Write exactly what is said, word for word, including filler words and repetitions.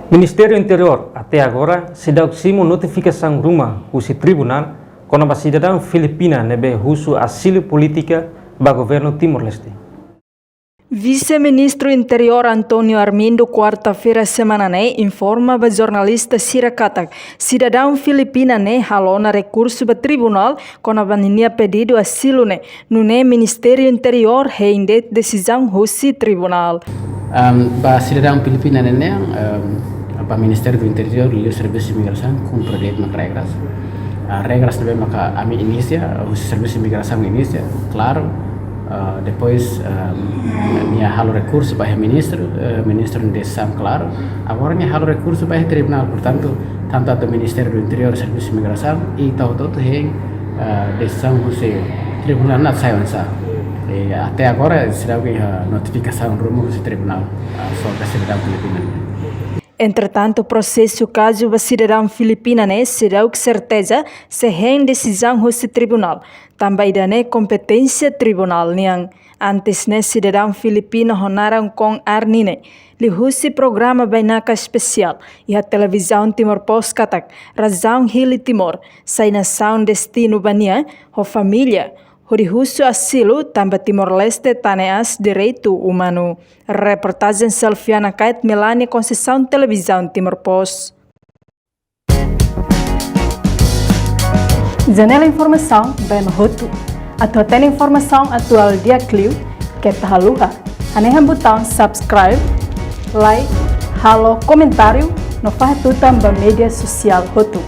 Ministériu Interiór até agora seidauk simu notifikasaun ruma husi tribunál kona-ba sidadaun Filipina ne'ebé husu azilu polítika ba governu Timor-Leste. Vise-Ministru Interiór António Armindo, kuarta-feira semana ne'e, informa ba jornalista sira katak sidadaun Filipina ne'e halo ona rekursu ba tribunál kona-ba ninia pedidu azilu ne'e, nune'e Ministériu Interiór hein de'it desizaun husi tribunál. Am, ba sidadaun Filipina ne'e, am, ba Ministériu Interiór liu Servisu Imigrasaun kumpre de'it mak regras. Ah, regras ne'ebé maka ami inisia, husi Servisu Imigrasaun inisia, klaru. Ah, depois, am, nia halo rekursu ba iha ministru, eh, ministru nia desizaun klaru. Agora nia halo rekursu ba iha tribunál, portantu, tantu atu Ministériu Interiór, Servisu Imigrasaun, ita hotu-hotu hein, ah, desizaun husi tribunál ne'e sai oinsá. Eh, até agora, seidauk iha notifikasaun ruma husi tribunál, ah, sobre sidadaun Filipina. Entretantu, prosesu kazu ba sidadaun Filipina ne'e seidauk serteza se hein desizaun husi tribunál, tanba ida-ne'e kompeténsia tribunál nian. Antes ne'e, sidadaun Filipina ho naran Kong Arni ne'e liuhusi programa Bainaka Espesiál iha Televizaun Timor Post katak razaun hili Timor sai nasaun destinu ba nia ho família, hodi husu azilu tanba Timor-Leste tane aas direitu umanu. Reportajen Selviana Kait, Melania Conceição, Televizaun Timor Post. Janela informasaun ba ema hotu. Atu hatene informasaun atuál di'ak liu, keta haluha hanehan butaun subscribe, like, halo komentáriu no fahe tutan ba média sosiál hotu.